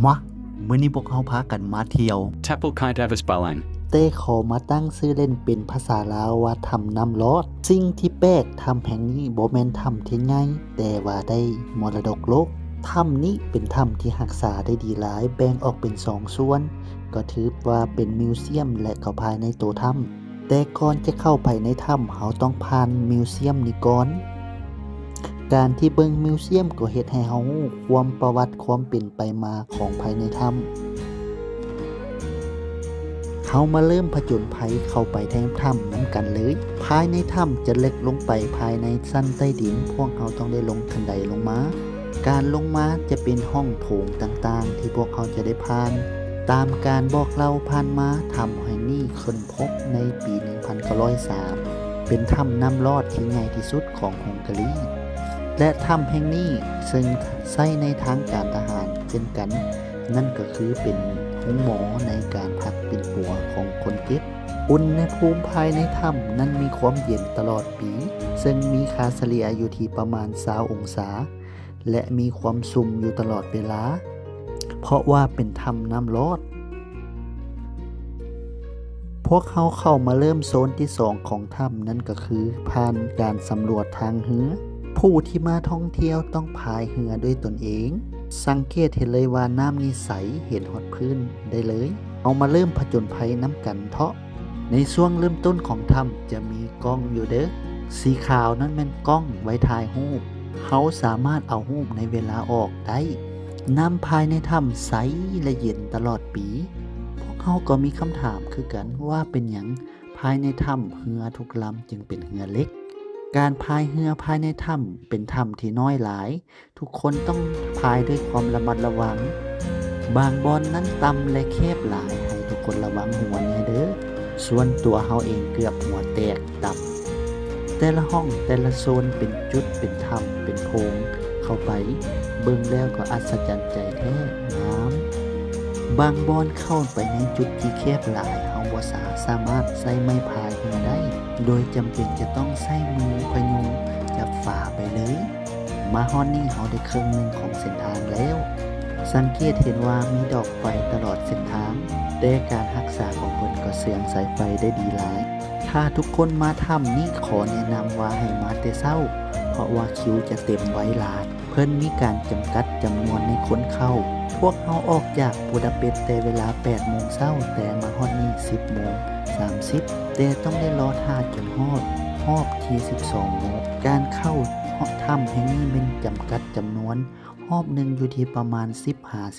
ມາ ມື້ນີ້ພວກເຮົາພາກັນມາທ່ຽວ Tapulkait Avaspalan ແຕ່ຂໍມາຕັ້ງຊື່ເລ່ນເປັນພາສາລາວວ່າຖ້ຳນ້ຳລອດ. ສິ່ງທີ່ແປກ, ຖ້ຳແຫ່ງນີ້ບໍ່ແມ່ນຖ້ຳທີ່ໃຫຍ່, ແຕ່ວ່າໄດ້ມໍລະດົກໂລກ. ຖ້ຳນີ້ເປັນຖ້ຳທີ່ຮັກສາໄດ້ດີຫຼາຍ, ແບ່ງອອກເປັນສອງສ່ວນ, ກໍຖືວ່າເປັນມິວຊຽມ ແລະ ເຂົ້າພາຍໃນໂຕຖ້ຳ. ແຕ່ກ່ອນຈະເຂົ້າໄປໃນຖ້ຳ, ເຮົາຕ້ອງຜ່ານມິວຊຽມນີ້ກ່ອນ. ການທີ່ເບິ່ງມິວຊຽມກໍເຮັດໃຫ້ເຮົາຮູ້ຄວາມປະຫວັດຄວາມເປັນໄປມາຂອງພາຍໃນຖ້ຳ. ເຮົາມາເລີ່ມຜະຈົນໄພເຂົ້າໄປໃນຖ້ຳນຳກັນເລີຍ. ພາຍໃນຖ້ຳຈະເລິກລົງໄປພາຍໃນຊັ້ນໃຕ້ດິນ, ພວກເຮົາຕ້ອງໄດ້ລົງຄັນໄດລົງມາ. ການລົງມາຈະເປັນຫ້ອງໂຖງຕ່າງໆ ທີ່ພວກເຮົາຈະໄດ້ຜ່ານ. ຕາມການບອກເລົ່າຜ່ານມາ, ຖ້ຳແຫ່ງນີ້ຄົ້ນພົບໃນປີໜຶ່ງພັນເກົ້າຮ້ອຍສາມ ເປັນຖ້ຳນ້ຳລອດທີ່ໃຫຍ່ທີ່ສຸດຂອງຮົງກາຣີ ແລະ ຖ້ຳແຫ່ງນີ້ເຊິ່ງໃຊ້ໃນທາງການທະຫານເຊັ່ນກັນ, ນັ້ນກໍຄືເປັນໂຮງໝໍໃນການພັກປິ່ນປົວຂອງຄົນເຈັບ. ອຸນຫະພູມພາຍໃນຖ້ຳນັ້ນມີຄວາມເຢັນຕະຫຼອດປີ, ເຊິ່ງມີຄ່າສະເລ່ຍຢູ່ທີ່ປະມານຊາວອົງສາ ແລະ ມີຄວາມຊຸ່ມຢູ່ຕະຫຼອດເວລາ, ເພາະວ່າເປັນຖ້ຳນ້ຳລອດ. ພວກເຮົາເຂົ້າມາເລີ່ມໂຊນທີສອງຂອງຖ້ຳ, ນັ້ນກໍຄືຜ່ານການສຳຫຼວດທາງເຮືອ. ຜູ້ທີ່ມາທ່ອງທ່ຽວຕ້ອງພາຍເຮືອດ້ວຍຕົນເອງ. ສັງເກດເຫັນເລີຍວ່ານ້ຳນີ້ໃສ, ເຫັນຮອດພື້ນໄດ້ເລີຍ. ເຮົາມາເລີ່ມຜະຈົນໄພນຳກັນເທາະ. ໃນຊ່ວງເລີ່ມຕົ້ນຂອງຖ້ຳຈະມີກ້ອງຢູ່ເດີ້. ສີຂາວນັ້ນແມ່ນກ້ອງໄວ້ຖ່າຍຮູບ. ເຮົາສາມາດເອົາຮູບໃນເວລາອອກໄດ້. ນ້ຳພາຍໃນຖ້ຳໃສ ແລະ ເຢັນຕະຫຼອດປີ. ພວກເຮົາກໍມີຄຳຖາມຄືກັນວ່າເປັນຫຍັງພາຍໃນຖ້ຳເຮືອທຸກລຳຈຶ່ງເປັນເຮືອເຫຼັກ? ການພາຍເຮືອພາຍໃນຖ້ຳເປັນຖ້ຳທີ່ນ້ອຍຫຼາຍ. ທຸກຄົນຕ້ອງພາຍດ້ວຍຄວາມລະມັດລະວັງ. ບາງບ່ອນນັ້ນຕ່ຳ ແລະ ແຄບຫຼາຍ, ໃຫ້ທຸກຄົນລະວັງຫົວແດ່ເດີ້. ສ່ວນຕົວເຮົາເອງເກືອບຫົວແຕກຕັບ. ແຕ່ລະຫ້ອງ, ແຕ່ລະໂຊນເປັນຈຸດ, ເປັນຖ້ຳ, ເປັນໂພງ. ເຂົ້າໄປເບິ່ງແລ້ວກໍອັດສະຈັນໃຈແທ້, ງາມ. ບາງບ່ອນເຂົ້າໄປໃນຈຸດທີ່ແຄບຫຼາຍ, ເຮົາບໍ່ສາ, ສາມາດໃຊ້ໄມ້ພາຍເຮືອໄດ້, ໂດຍຈຳເປັນຈະຕ້ອງໃຊ້ມືພະຍຸງຈັບຝາໄປເລີຍ. ມາຮອດນີ້ເຮົາໄດ້ເຄິ່ງໜຶ່ງຂອງເສັ້ນທາງແລ້ວ. ສັງເກດເຫັນວ່າມີດອກໄຟຕະຫຼອດເສັ້ນທາງ, ແຕ່ການຮັກສາຂອງເພິ່ນກໍເຊື່ອງສາຍໄຟໄດ້ດີຫຼາຍ. ຖ້າທຸກຄົນມາຖ້ຳນີ້, ຂໍແນະນຳວ່າໃຫ້ມາແຕ່ເຊົ້າ, ເພາະວ່າຄິວຈະເຕັມໄວຫຼາຍ. ເພິ່ນມີການຈຳກັດຈຳນວນໃນຄົນເຂົ້າ. ພວກເຮົາອອກຈາກບູດາເປັດແຕ່ເວລາແປດໂມງເຊົ້າ, ແຕ່ມາຮອດນີ້ສິບໂມງສາມສິບ, ແຕ່ຕ້ອງໄດ້ລໍຖ້າຈົນຮອດຮອບທີສິບສອງໂມງ. ການເຂົ້າຖ້ຳແຫ່ງນີ້ແມ່ນຈຳກັດຈຳນວນ, ຮອບໜຶ່ງຢູ່ທີ່ປະມານສິບຫາສິບ